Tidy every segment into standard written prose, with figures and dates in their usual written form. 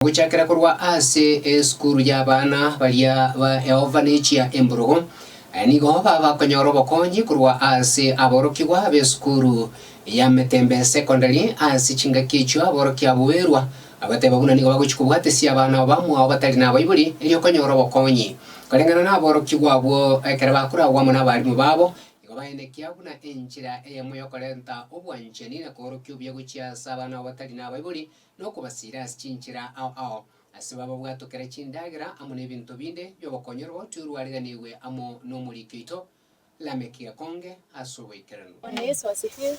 Gochakera korwa ase esukuru y'abana baria ba eorphanage ya Emburugo, nigo baba bakonyora obokonyi korwa ase aborokigwa b'esukuru ya Metembe Secondary ase chingaki echio aborokia abwo berwa abateba buna nigo bagochia kobwatesia abana abo bamwabo batari nabaibori erio konyora obokonyi. Koreng'ana naborokigwa abwo ekero bakoragwa amo nabarimu babo, igo baenekia buna enchera eyemo y'okorenta obwanchani na koorokia obuya gochia ase abana abo batari nabaibori nokobasiira ase chinchera ao ao, ase bababwatokere chindagera amo nebinto binde bi'obokonyorwa twerwariganigwe amo nomoriki oito Lameki Gekonge ase oboikeranu. Bwana Yesu asifiwe.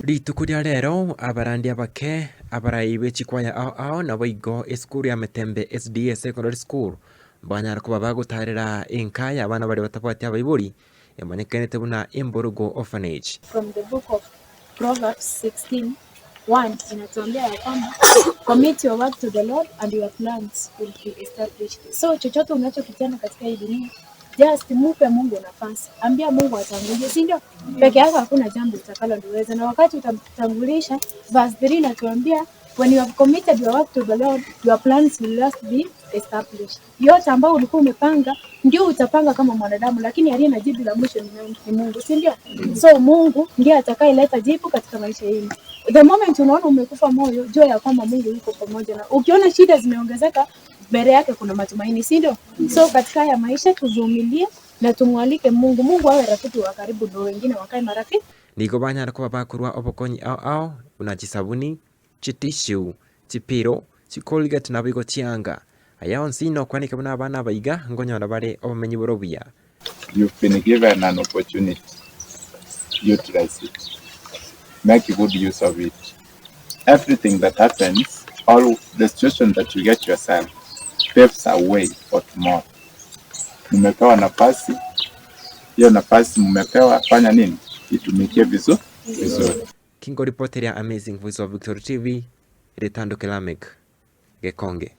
Rituko ria rero abarandia abake, abarai be chikwaya ao ao naboigo esukuru ya Metembe SDA Secondary School banyara koba bagotarera enka y'abana baria batabwati abaibori emanyekanete buna Emborugo Orphanage. From the book of Proverbs 16, 1 inatuambia ya kwamba commit your work to the Lord and your plans will be established. So chochote unachokitenda katika hii dunia just mupe Mungu nafasi, ambia Mungu atangulie, si ndio? Peke yako hakuna jambo utakaloliweza, na wakati utamtangulisha, verse 3 inatuambia when you have committed your work to the Lord your plans will just be established. Yote ambayo ulikuwa umepanga ndio utapanga kama mwanadamu, lakini aliye na jibu la mwisho ni nani? Ni Mungu, si ndio? So Mungu ndiye atakayeleta jibu katika maisha yenu. The moment unaona umekufa moyo, jua ya kwamba Mungu yuko pamoja na. Ukiona shida zimeongezeka, mbele yake kuna matumaini, si ndio? So katika haya maisha tuvumilie na tumwalike Mungu. Mungu awe rafiki wa karibu, ndio wengine wakae marafiki. Nigo banyare koba bakorua obokonyi ao ao buna chisabuni, chitissue, chipiro, chicolgate naboigo chianga. Aya onsi nokwaneka buna abana aba iga nkonyora bare obomenyi bore obuya. You've been given an opportunity, utilize it, make good use of it. Everything that happens or the situation that you get yourself paves a way for tomorrow. Mmepewa nafasi, hiyo nafasi mmepewa, fanya nini? Itumikie vizuri vizuri. Kingoripoteria Amazing Voice of Victory TV, Ritanduke Lameck, Gekonge.